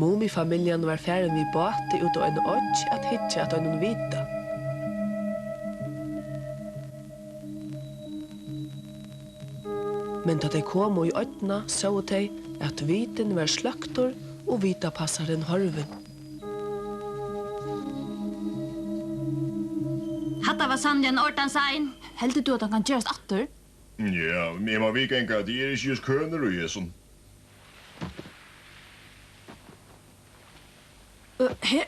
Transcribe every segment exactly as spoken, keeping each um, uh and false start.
Mumifamiljan var farin við báti út á eina oyggj at hyggja at einum vita. Men tá tey komu í oynna, sóu tey, at vitin var sløktur og vitapassarin horvin. Hatta var sanniliga ein ordans ein. Heldur tú, at hann kann gerast aftur? Ja, men eg má viðganga, at eg eri ikki júst kønur í hesum. Ø, her.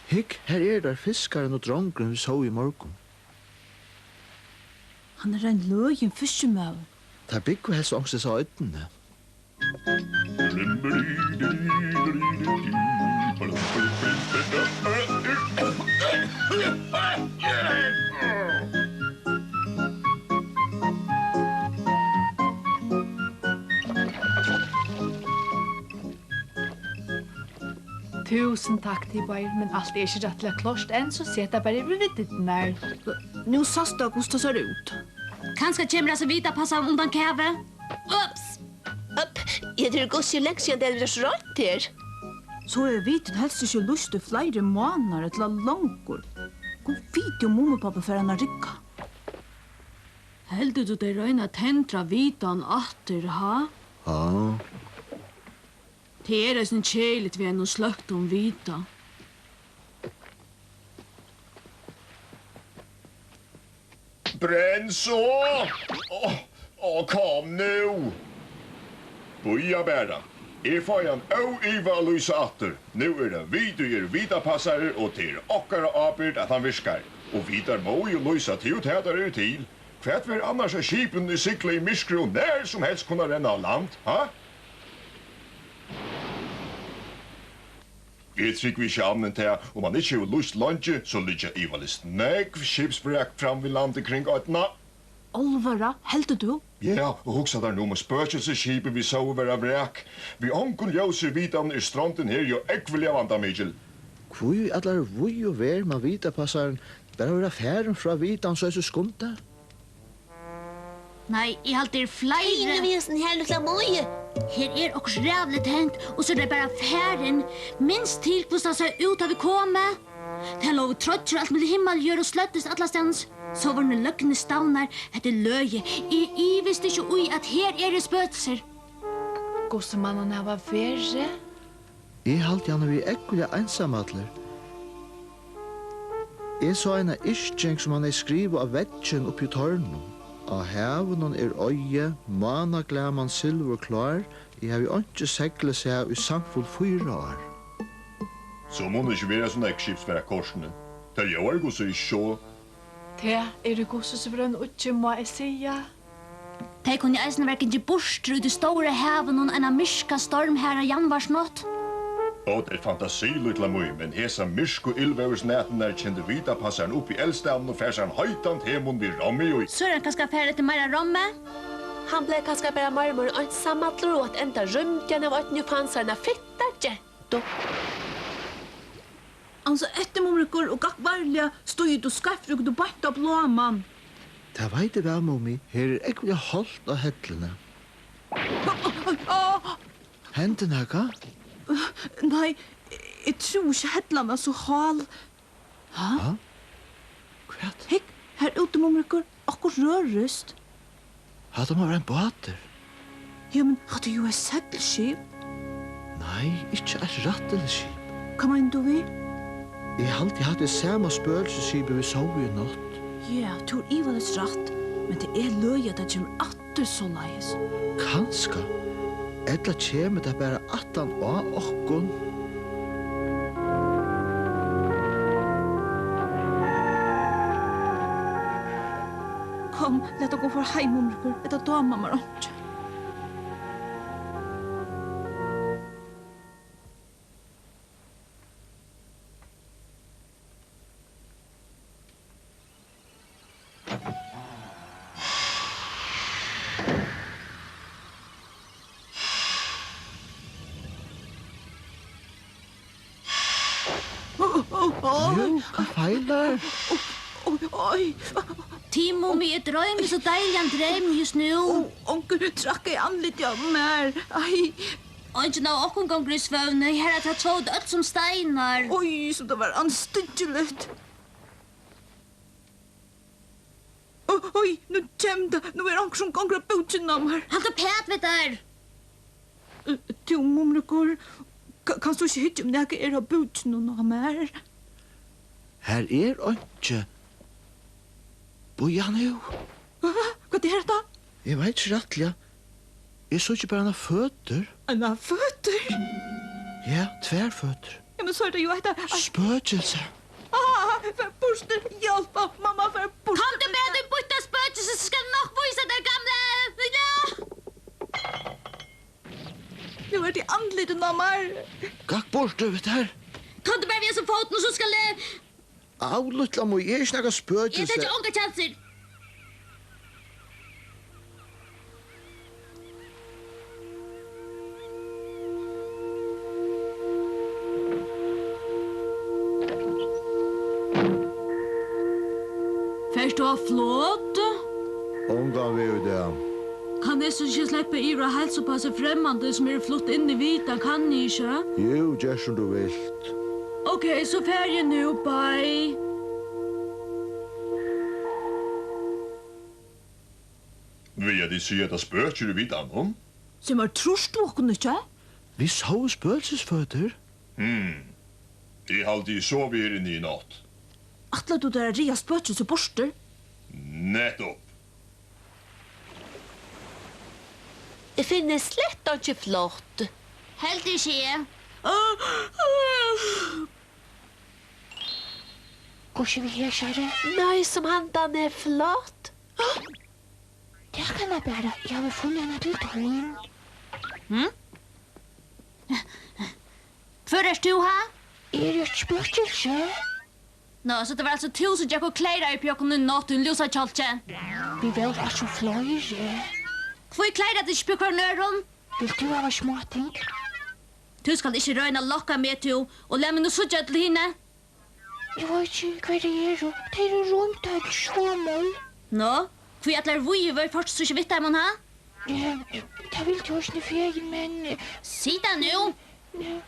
Hygg, her eru teir, fiskarin og drongurin, vit sóu í morgun. Hann er ein løgin fiskimaður. Teir búgva helst onkustaðni á oynni. Túsund takk, tit báðir, men alt er ikki rættiliga klárt enn, so set tað bara yvir viddirnar. Nú sæst tað, hvussu tað sær út. Kanska kemur hasin vitapassarin undan kavi? Ups! Upp, ja, tað er gott, so langt síðan tað er roynt her. So hevur vitin helst ikki lýst í fleiri mánaðar ella longur. Gud viti, um mamma og pápi fara hann at rigga. Heldur tú, tey royna at tendra vitan aftur, ha? Ja. Tað er eisini keðiligt við einum sløktum vita. Brenn so! Á, á, kom nú! Bíða bara. Eg fái hann óivað at lýsa aftur. Nú er tað vit, ið eru vitapassarar, og tað er okkara ábyrgd, at hann virkar. Og vitar mugu jú lýsa, tað er jú tað, teir eru til. Hvat verður annars av skipum, ið sigla í myrkri og nær sum helst kunna renna á land, ha? Eg trúgvi ikki annað enn tað, um hann ikki hevur lýst leingi, so liggja ivaleyst nógv skipsvrak fram við landi kring oynna. Álvara, heldur tú? Ja, og hugsa tær nú um spøkilsisskipið, vit sóu verða vrak. Við ongum ljósi í vitanum er strondin her jú ógvuliga vandamikil. Hví allar víð og verð man vitapassarin bara vera farin frá vitan so í skundi? Nei, eg haldi, er fleiri. Hey, nú við hesum her lítla Mý. Her er okkurt ræðuligt hent, og so er tað bara farin. Minst til, hvussu tað sá út, tá vit komu. Tað lógu troyggjur alt millum himmal og jørð og sløddust allastaðnis. Sovorðnir løgnir stavnar, hetta er løgið. Eg ivist ikki í, at her eru spøkilsir. Hvussu man hann hava verið? Eg haldi, hann hevur verið ógvuliga einsamallur. Eg sá eina yrking, sum hann hevði skrivað á veggin uppi í torninum. Á havinum er oyða, mánaglaman silvurklár, eg havi einki segl sæð í samfull fýra ár. So munnu ikki vera so nógv skipsvrak kortini. Tað ljóðar jú so ikki so. Tað er í hvussu so er ein uggi, má eg siga. Tey kunnu eisini vera gingin burtur í tí stóra havinum eina myrka, stormharða januarsnátt. Ó, tað er fantasi, lítla Mý, men hesar myrku illveðursnæturnar kendi vitapassarin upp í eldstaðnum og fær sær ein heitan temunn við rommi í. So er hann kanska farin eftir meira rommi? Hann bleiv kanska bara meira og meira einsamallur, og at enda rýmdi hann av oynni og fann sær eina fitta gentu. Ansa eftir, Mumrikur, og gakk varliga, stígur tú skeivt, rýkur tú beint á bláan mann. Tað veit eg væl, Mumi. Her er ógvuliga hált á helluni. Á, á, á! Hendi nakað? Nei, eg trúi ikki, hellan var so hál. Ha? Ha? Hvat? Hygg, har úti, Mumrikur, okkurt rørist. Hatta má vera ein bátur. Ja, men hatta er jú eitt seglskip. Nei, ikki eitt rættiligt skip. Hvat meinar tú við? Eg haldi, hatta er sama spøkilsisskipið, vit sóu í nátt. Ja, tú hevur ivaleyst rætt, men tað er løgið, at tað kemur aftur soleiðis. Kanska. Ella kemur tað bara aftan á okkum? Kom, lat okkum fara heim, Mumrikur. Hetta dámar mær einki. Jú, hvat feilar? Oj, oj. Tig, Mumi, eg droymi so deiligan dreym júst nú. Ó, onkur trakkaði andlitið á mær. Ai. Eingin av okkum gongur í svøvni. Her er tað tróð øll sum steinar. Oj, sum tað var andstyggiligt. Ó, oj, nú kemur tað. Nú er onkur sum gongur á búkin á mær. Halt uppat við tær. Eh, tú, Mumrikur, ka-, kanst tú ikki hyggja um nakað er á búkinum á mær? Har er einki. Bíða nú. Hvat er hetta? Eg veit ikki rættiliga. Eg síggi bara eina føtur. Eina føtur? Ja, tvær føtur. Ja, men so er tað jú hetta, eitt spøkilsi. Ah, far burtur, hjálp, mamma, far burtur. Kom tú við tí býtta spøkilsi, so skal eg nokk vísa tær, gamla. Ja. Nú er tað andlitið á mær. Gakk burtur við tær. Kom tú bara við hesum fótinum, so skal eg. Av, lítla Mý, eg eri ikki nakað spøkilsi. Eg taki ongar kjansir. Fert tú á flot? Ongan veg í dag. Kann eg so ikki sleppa yvir at heilsa upp á hesi fremmandu, sum eru flutt inn í vitan, kann eg ikki? Jú, ger sum tú vilt. Ókey, so fari eg nú, bei. Vilja tit siga, at tað spøkir í vitanum? Sum var, trýrt tú okkum ikki? Vit sóu spøkilsisføtur. Hm. Eg haldi, eg sovi her inni í nátt. Ætlar tú tær at ræða spøkilsið burtur? Nettupp. Eg finni slett einki flott. Heldur ikki eg. Hvussu við hesari? Nei, sum handan er flott. Tað kann eg bara. Eg havi funnið hana til tín. Hm? Hvør ert tú, ha? Eg eri eitt spøkilsi. Nå, so tað var altso tú, sum gekk og kleyraði uppi í okkum í nátt, tín lúsakjálki. Vit vóru altso fleiri. Hví kleyraðu tit ikki uppi í hvørjum øðrum? Vilt tú hava smáting? Tú skalt ikki royna at lokka meg, tú, og lat meg nú síggja øll hini. Eg veit ikki, hvar tey eru. Tey eru roynd øll somul. Nå, hví allar víðivør fórt tú so ikki við teimum, ha? Eh, tað vildi eisini fegin, men, eh, sig tað nú. Eh,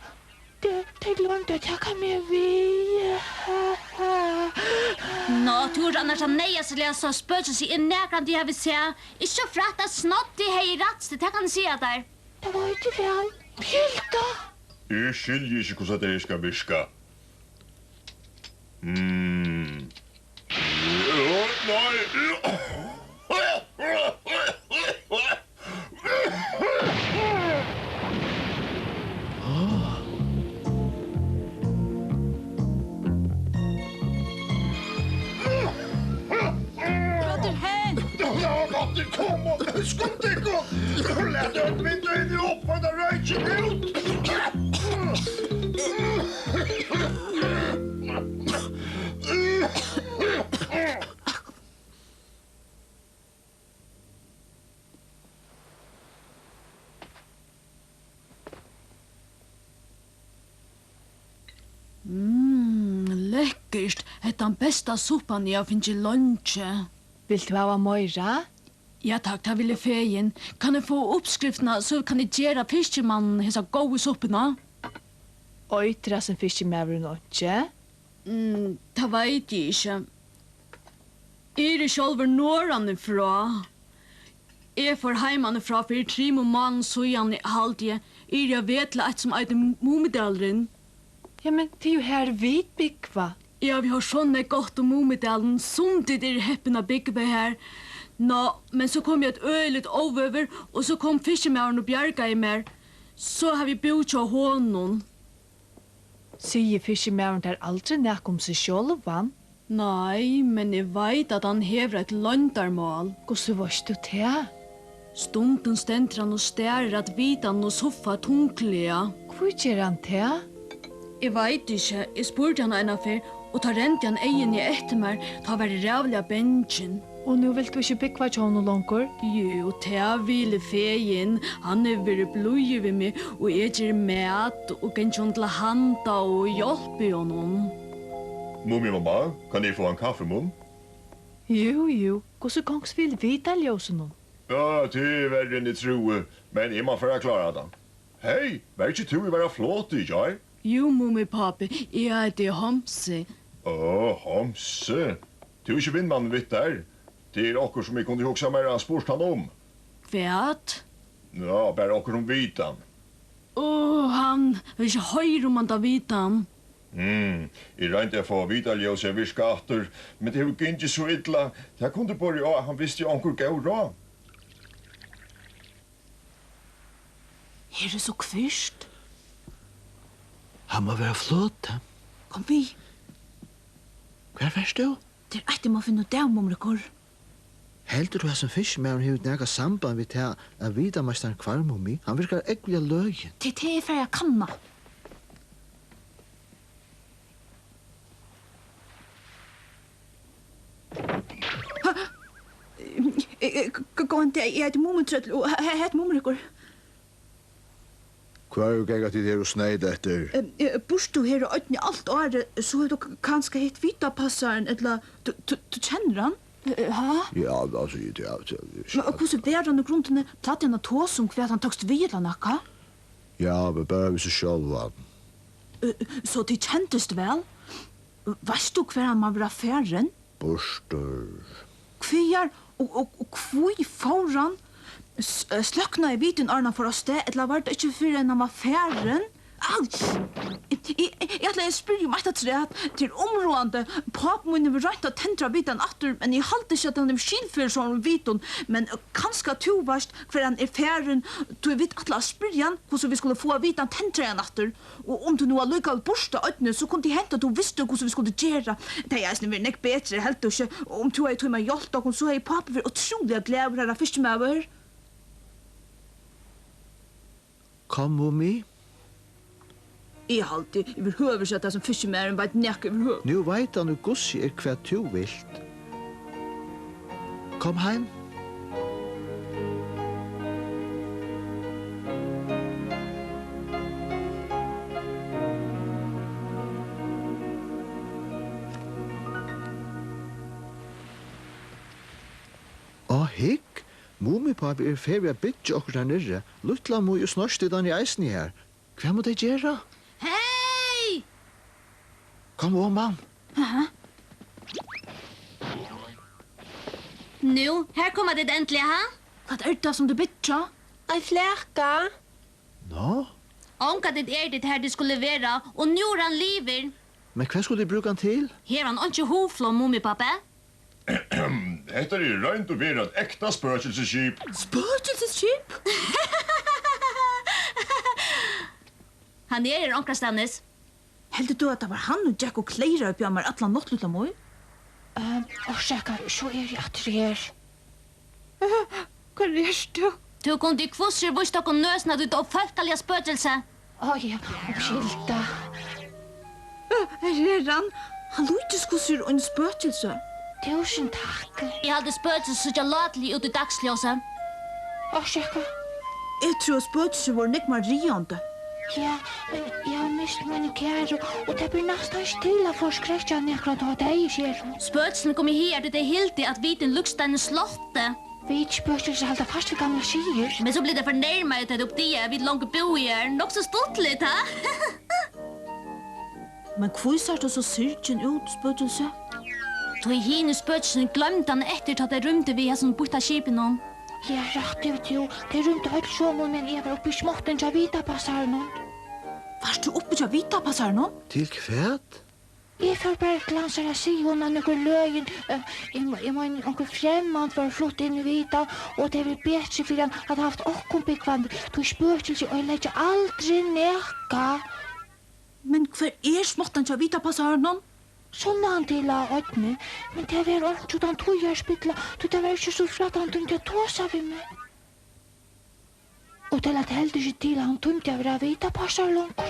tey, tey gloymdu at taka meg við. Nå, tú ert annars tað neyðarsligasta spøkilsi, eg nakrantíð havi sæð. Ikki so frægt, at snoddið hevði rætt, tað kann eg siga tær. Tað veit eg væl. Hilda! Eg skilji ikki, hvussu hetta her skal virka. Mm. Nei. Hvat er hent? Lat okkum koma! Skund tykkum! Lat øll vinduini upp, og lat roykin út! Mm, lekkurt. Hetta er tann besta suppan, eg havi fingið leingi. Vilt tú hava meira? Ja, takk, tað vil eg fegin. Kann eg fáa uppskriftina, so kann eg gera fiskimanninum hesa góðu suppuna? Eitur hasin fiskimaðurin einki? Mm, tað veit eg ikki. Eg eri sjálvur norðanífrá. Eg fór heimanífrá fyri trimum mánaðum síðani, haldi eg. Eg eri á veg til eitt, sum eitur Mumidalurin. Ja, men tað er jú har, vit búgva. Eg havi hoyrt so nógv gott um Mumidalin, sum tit eru heppin at búgva har. Ná, men so kom eitt øgiligt óveður, og so kom fiskimaðurin og bjargaði mær. So havi eg búð hjá honum. Sigur fiskimaðurin tær aldri nakað um seg sjálvan? Nei, men eg veit, at hann hevur eitt loyndarmál. Hvussu veitst tú tað? Stundum stendur hann og starir at vitanum og suffar tungliga. Hví ger hann tað? Eg veit ikki. Eg spurdi hann einaferð, og tá rendi hann eyguni eftir mær. Tá var eg ræðuliga bangin. Og nú vilt tú ikki búgva hjá honum longur? Jú, tað vil eg fegin. Hann hevur verið blíður við meg, og eg geri mat og gangi honum til handa og hjálpi honum. Mumimamma, kann eg fáa ein kaffimunn? Jú, jú. Hvussu gongst við vitaljósunum? Ja, tað er verri enn eg trúði, men eg má fara at klára tað. Hey, var ikki tú í Varðafloti í gjár? Jú, Mumipápi, eg eiti Homsi. Á, Homsi. Tú er ikki vinmaður við tær? Tað er okkurt, sum eg kundi hugsað mær at spurt hann um. Hvat? Ja, bara okkurt um vitan. Á, hann vil ikki hoyra um handa vitan. Mm, eg royndi at fáa vitaljósið at virka aftur, men tað hevur gingið so illa. Tað kundi borið á, at hann visti onkur góð ráð. Her er so kvirt. Hann má vera á floti. Kom við. Hvar fert tú? Tað er eitt, eg má finna út av, Mumrikur. Heldur tú, hasin fiskimaðurin hevur nakað samband við tað, at vitameistarin hvarv, Mumi? Hann virkar ógvuliga løgin. Tað er tað, eg fari at kanna. Ha? Eh, eh, g-, g-, góðan dag, eg eiti Mumitrøll og he-, he-, hetta er Mumrikur. Hvar ganga tit her og sneyta eftir? Eh, eh, býrt tú her á oynni alt árið, so hevur tú k-, kanska hitt vitapassaran, ella tú, tú, tú kennir hann? Eh, eh, ha? Ja, altso, eg, eg, eg, Men, og hvussu var hann í grundini? Plagdi hann at tosa um hvat hann tókst við ella nakað? Ja, men bara við seg sjálvan. Eh, so tit kendust væl? Veitst tú, hvar hann má vera farin? Burtur. Hvagar og, og, og hví fór hann? S-, eh, sløknaði vitin, áðrenn hann fór avstað, ella var tað ikki fyrr enn hann var farin? Au! Eg, eg, eg ætlaði at spyrja um eitt afturat. Tað er umráðandi. Pápi mín hevur roynt at tendra vitan aftur, men eg haldi ikki, at hann hevur skil fyri sovorðnum vitum. Men, eh, kanska tú veitst, hvar hann er farin, tí vit ætla at spyrja hann, hvussu vit skulu fáa vitan tendraðan aftur. Og um tú nú allíkavæl býrt á oynni, so kundi hent, at tú visti, hvussu vit skuldu gera. Tað hevði eisini verið nógv betri, heldur tú ikki? Og um tú hevði tímað at hjálpt okkum, so hevði pápi verið ótrúliga glaður, harra fiskimaður. Kom, Mumi. Eg haldi yvirhøvur ikki, at hasin fiskimaðurin veit nakað yvirhøvur. Nú veit hann, í hvussu er, hvat tú vilt. Kom heim. Á, hygg, Mumipápi er í ferð við at byggja okkurt har niðri. Lítla Mý og Snorkstittan er eisini har. Hvat mugu tey gera? Hey! Kom oman. Aha. Nú, her koma tit endiliga, ha? Hvat er tað, sum tit byggja? Ein flaka. Nå? Ongantíð eru tit har, tit skulu vera, og nú er hann liðugur. Men hvat skulu tit brúka hann til? Hevur hann einki hugflog, Mumipápi? Hetta er í roynd og veru eitt ekta spøkilsisskip. Spøkilsisskip? Hann er her onkrastaðnis. Heldur tú, at tað var hann, ið gekk og kleyraði uppi á mær alla nátt, Lítla Mý? Ehm, orsaka, so eri eg aftur her. Hvar ert tú? Tú kundi hvussu er víst okkum nøsina, títt ófólkaliga spøkilsi. Á, ja, umskylda. Her er hann. Hann líkist hvussu er einum spøkilsi. Túsund takk. Eg haldi, spøkilsi síggja láturlig út í dagsljósi. Orsaka. Eg trúði, spøkilsi vóru nógv meira ræðandi. Ja, men eg havi mist míni kæru, og tað ber næstan ikki til at forskrekja nakran, tá tað er her. Spøkilsini komu higar, tí tey hildu, at vitin líkist einum slátti. Vit spøkilsi halda fast við gamlar siðir. Men so blivu tey fornermaði, tá tey uppdagaðu, at vit longu búðu her. Nokk so stuttligt, ha? Men hví sært tú so syrgin út, spøkilsi? Tí hini spøkilsini gloymdu hann eftir, tá tey rýmdu við hasum býtta skipinum. Ja, rætt hevur tú. Tey rýmdu øll somul, meðan eg var uppi í smáttuni hjá vitapassaranum. Vart tú uppi hjá vitapassaranum? Til hvat? Eg fór bara til hansara at siga honum, at nøkur løgin, eh, eg, eg meini, onkur fremmand var flutt inn í vitan, og tað hevði verið betri fyri hann at havt okkum búgvandi, tí spøkilsi oyðileggja aldri nakað. Men hvar er smáttan hjá vitapassaranum? Sunnan til á oynni, men tað var einki uttan tíðarspilla, tí tað var ikki so frægt, hann tímdi at tosa við meg. Og tað læt heldur ikki til, at hann tímdi at vera vitapassari longur.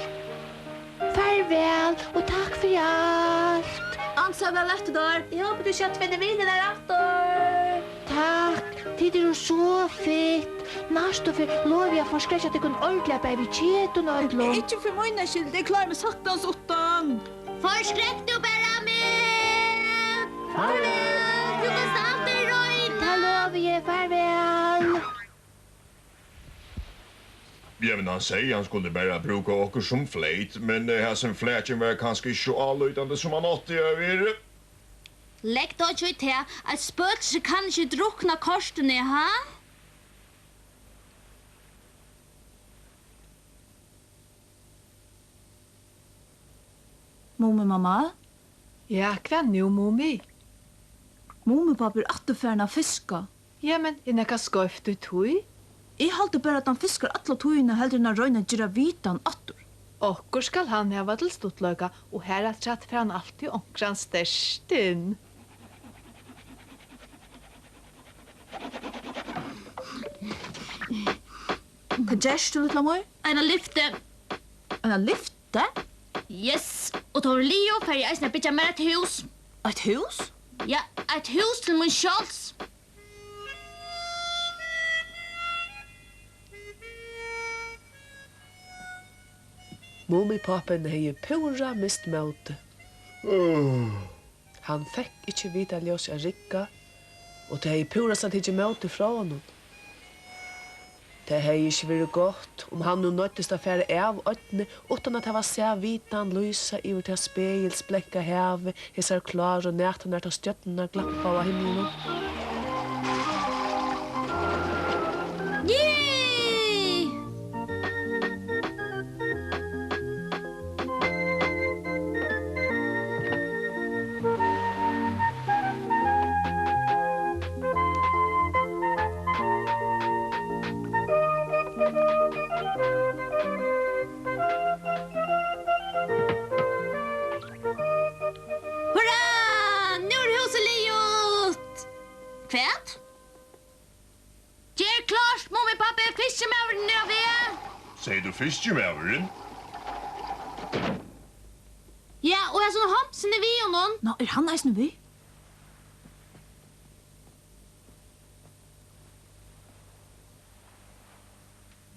Farvæl og takk fyri alt. Ansa væl eftir tær. Eg hopi, tú skalt finna vinirnar aftur. Takk. Tit eru so fitt. Næstu ferð lovi eg at forskrekja tykkum ordiliga, bæði við ketum og øllum. Ikki fyri mína skyld, eg klári meg saktans uttan. Forskrekk tú bara meg. Farvæl. Tú kanst altíð royna. Tað lovi eg. Farvæl. Ja, men hann segði, hann skuldi bara brúka okkum sum fleyt, men, eh, hasin flakin var kanska ikki so álítandi, sum hann átti at verið. Legg tó ikki í tað. Eitt spøkilsi kann ikki drukna kortini, ha? Mumimamma? Ja, hvat nú, Mumi? Mumipápi er aftur farin at fiska. Jamen, er nakað skeivt í tí? Eg haldi bara, at hann fiskar alla tíðina, heldur enn at royna at gera vitan aftur. Okkurt skal hann hava til stuttleika, og harafturat fær hann altíð onkran stertin. Hvat gert tú, lítla mor? Eina lyftu. Eina lyftu? Yes, og tá hon er liðug, fari eg eisini at byggja mær eitt hús. Eitt hús? Ja, eitt hús til mín sjálvs. Mumipápin hevði púra mist mótið. Hann fekk ikki vitaljósið at rigga, og tað hevði púrasta tikið mótið frá honum. Tað hevði ikki verið gott, um hann nú noyddist at fara av oynni uttan at hava sæð vitan lýsa yvir tað spegilsblanka havið hesar kláru næturnar, tá stjørnurnar glampaðu á himlinum. Yay! Hurra! Nú er húsið liðugt! Hvat? Ger klárt, Mumipápi, fiskimaðurin er á veg. Segði tú fiskimaðurin? Ja, og hasin Homsin er við honum. Ná, er hann eisini við?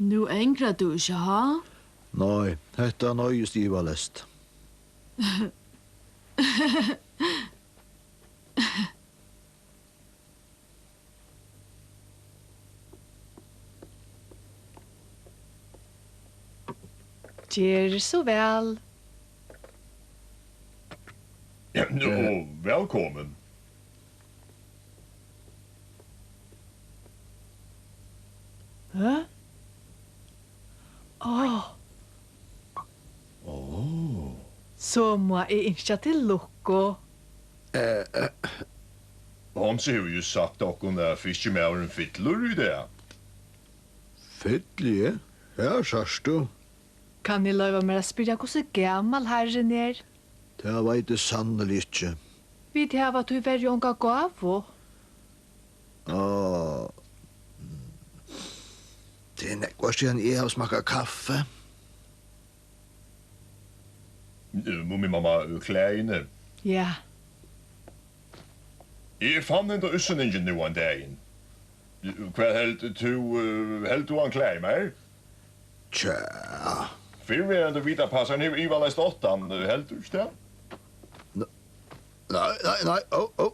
Nú angrar tú ikki, ha? Nei, hetta noyðist ivaleyst. Ger so væl. Ja, og vælkomin. Hæ? Áh. Áh. So má eg ynskja til lukku. Eh, eh. Homsi hevur júst sagt okkum, at fiskimaðurin fyllir í dag. Fylli eg? Her sært tú. Kann eg loyva mær at spyrja, hvussu gamal harrin er? Tað veit eg sanniliga ikki. Vit hava tíverri onga gávu. Áh. Tað er nógv síðan eg havi smakkað kaffi. Mumimamma, klæðini. Ja. Eg fann henda útsendingin nú ein dagin. Hvat heldur tú, eh, heldur tú hann klæðir mær? Tja. Fyrrverandi vitapassarin hevur ivaleyst átt hann, heldur tú ikki tað? N-, nei, nei, nei, ó, ó.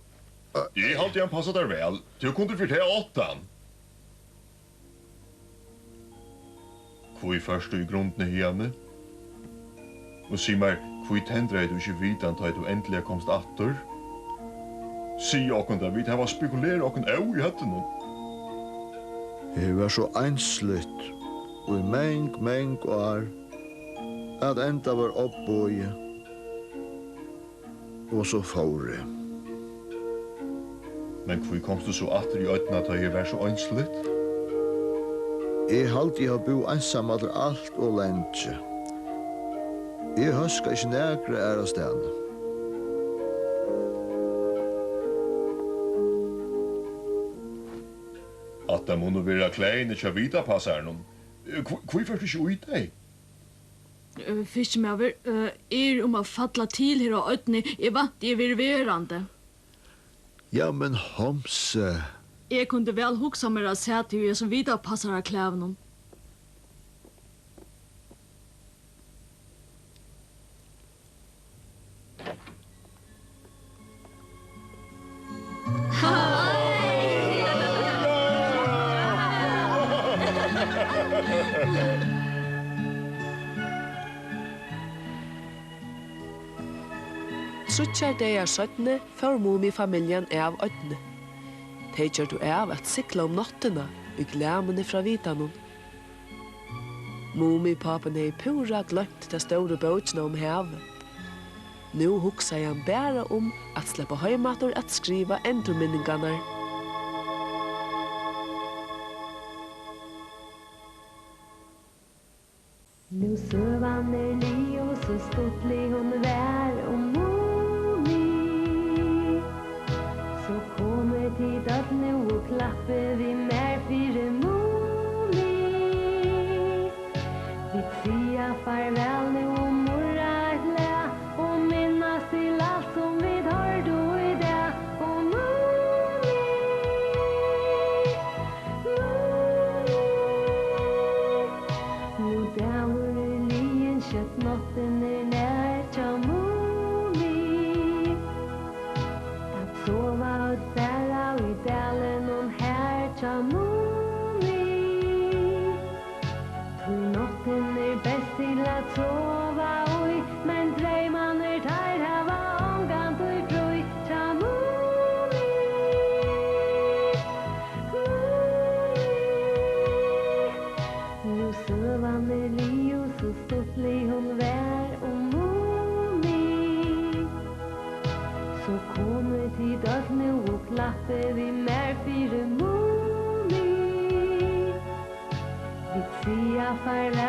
Eg haldi, hann passar tær væl. Tú kundi fyri tað átt hann. Hví fórt tú í grundini hiðani? Og sig mær, hví tendraði tú ikki vitan, tá ið tú endiliga komst aftur? Sig okkum tað, vit hava spekulerað okkum óð í høvdinum. Her var so einsligt í mong, mong ár, at enda var ovboðið. Og so fór eg. Men hví komst tú so aftur í oynna, tá ið var so einsligt? Eg haldi, eg havi búð einsamallur alt ov leingi. Eg hóski ikki nakra aðrastaðni. Hatta munnu vera klæðini hjá vitapassaranum. Hví, hví fert tú ikki í tey? Eh, fiskimaður, eh, eg eri um at falla til her á oynni. Eg vænti, eg verði verandi. Ja, men Homsi. Eg kundi væl hugsað mær at sæð teg í hesum vitapassaraklæðunum. Tríggjar dagar seinni fór Mumifamiljan av oynni. Tey gjørdu av at sigla um náttina í glæmuni frá vitanum. Mumipápin hevði púra gloymt ta stóru bókina um havið. Nú hugsaði hann bara um at sleppa heim aftur at skriva endurminningarnar. Nú søgan er liðug, so stuttlig hon var um Mumi. So komið tit øll nú og klappið við mær fyri Mumi. Vit siga farvæl nú og murra eitt lag og minnast til alt sum vit hoyrdu í dag. Og Mumi, Mumi. Nú dagur er liðin, skjótt náttin er nær hjá Mumi. At sova øll bara í dalinum har hjá Mumi. Tí náttin er best til at sova í, men dreymarnir teir hava ongantíð frí hjá Mumi. Mumi. Nú søgan er liðug, so stuttlig hon var um Mumi. So komið tit øll nú og klappið við mær fyri Mumi. Vit siga farvæl